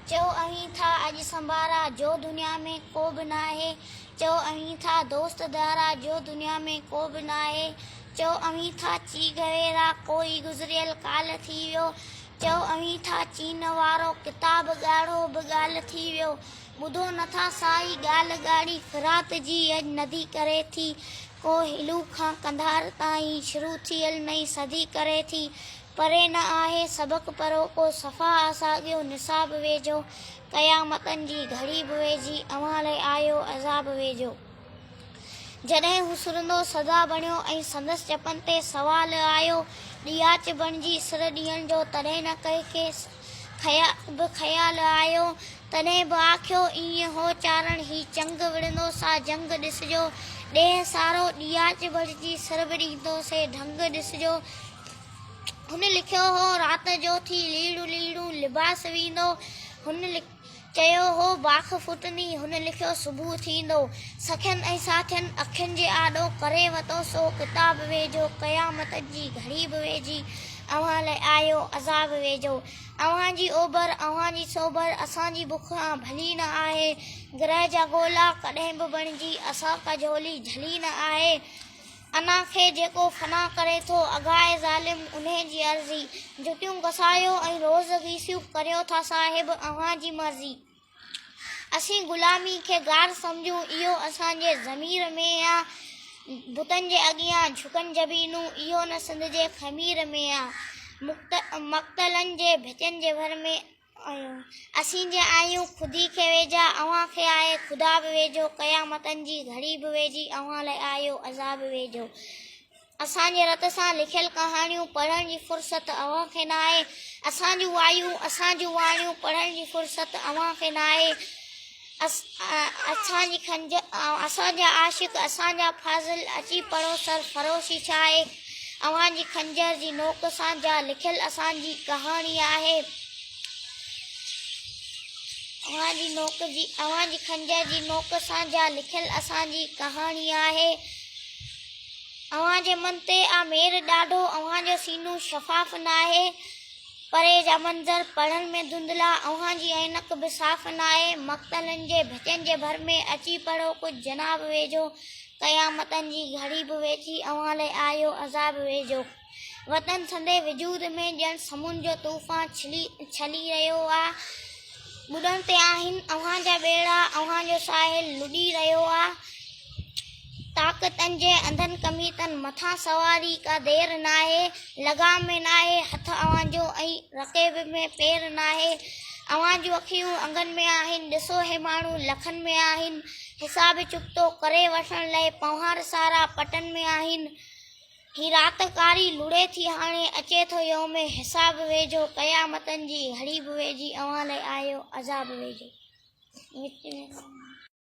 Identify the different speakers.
Speaker 1: چئو اوهين ٿا اڄ سنڀارا، جو دنيا ۾ ڪو به ناهي. چئو اوهين ٿا دوست دارا، جو دنيا ۾ ڪو به ناهي. چئو اوهين ٿا چي گويرا، ڪو ئي گذريل ڪالهه ٿي ويو. چئو اوهين ٿا چين وارو، ڪتاب ڳاڙهو به ڳالهه ٿي ويو. ٻڌو نٿا سائي ڳالهه ڳاڙهي، فرات جي اڄ ندي ڪري ٿي. ڪو هلو کان قنڌار تائين، شروع ٿيل نئين صدي ڪري ٿي. پري نه آهي سبق پرو ڪو صفا آ ساڳيو نصاب ويجهو قيامتن جي گهڙي به ويجهي اوهان لئه آيو عذاب ويجهو جڏهن هو سرندو صدا بڻيو ۽ سندس چپن تي سوال آيو ڏياچ بڻجي سر ڏيڻ جو تڏهن نه ڪنهن کي به خيال آيو تڏهن به آکيو ائين هو چارڻ هي چنگ وڙهندو سا جنگ ڏسجو ڏيهه سارو ڏياچ بڻجي سر به ڏيندو سي ڍنگ ڏسجو هن لکيو هو، رات جو ٿي ليڙون ليڙون لباس ويندو. هن چيو هو، باک ڦٽندي. هن لکيو، صبح ٿيندو. سکين ۽ ساٿين اکين جي آڏو ڪري وتو سو ڪتاب ويجهو، قيامت جي گهڙي به ويجهي، اوهان لئه آيو عذاب ويجهو. اوهان جي اوڀر، اوهان جي سوڀر، اسان جي بک کان ڀلي نه آهي. گرهه جا گولا ڪڏهن به بڻجي اسان ڪا جهولي جهلي نه آهي. انا کي جيڪو فنا ڪري ٿو، اگهائي ظالم انهي جي عرضي. جتيون گسايو ۽ روز گيسيون ڪريو ٿا صاحب اوهان جي مرضي. اسين غلامي کي گار سمجهون اهو اسان جي ضمير ۾ آ. بتن جي اڳيان جهڪن جبينون اهو نه سنڌ جي خمير ۾ آ. مقتلن جي ڀتين جي ڀر ۾. آهيون. اسين جي آهيون خودي کي ويجها، اوهان کي آهي خدا به ويجهو، قيامتن جي گهڙي به ويجهي، اوهان لاء آيو عذاب ويجهو. اسان جي رت سان لکيل ڪهاڻيون پڙهڻ جي فرصت اوهان کي ناهي. اسان جون وايون، اسان جون واڻيون پڙهڻ جي فرصت اوهان کي ناهي. اسان جي خنجر، اسان جا عاشق، اسان جا فاضل، اچي پڙهو سر فروشي ڇا آهي؟ اوهان جي خنجر جي نوڪ سان جا لکيل اسان جي ڪهاڻي آهي. اوهان جي نوڪ جي، اوهان جي خنجر جي نوڪ سان جا لکيل اسان جي ڪهاڻي آهي. اوهان جي من تي آ مير ڏاڍو، اوهان جو سينو شفاف ناهي. پري جا منظر پڙهڻ ۾ ڌنڌلا، اوهان جي عينڪ به صاف ناهي، مقتلن جي ڀتين جي ڀر ۾ اچي پڙهو ڪجهه جناب ويجهو، قيامتن جي گهڙي به ويجهي، اوهان لئه آيو عذاب ويجهو. وطن سندي وجود ۾ ڄڻ سمنڊ جو طوفان ڇلي ڇلي رهيو آ، ٻڏڻ تي آهن اوهان جا ٻيڙا، اوهان جو ساحل لڏي رهيو آ. طاقتن جي انڌن ڪميتن مٿان سواري ڪا دير ناهي، لگام ۾ ناهي هٿ اوهان جو ۽ رڪيب ۾ پير ناهي. اوهان جون اکيون انگن ۾ آهن، ڏسو هي ماڻهو لکن ۾ آهن. حساب چڪتو ڪري وٺڻ لئه پنهوار سارا پٽن ۾ آهن. هي رات ڪاري لڙي ٿي هاڻي اچي ٿو يوم حساب ويجهو، قيامتن جي گهڙي به ويجهي اوهان لئه آيو عذاب ويجهو. وچ ۾.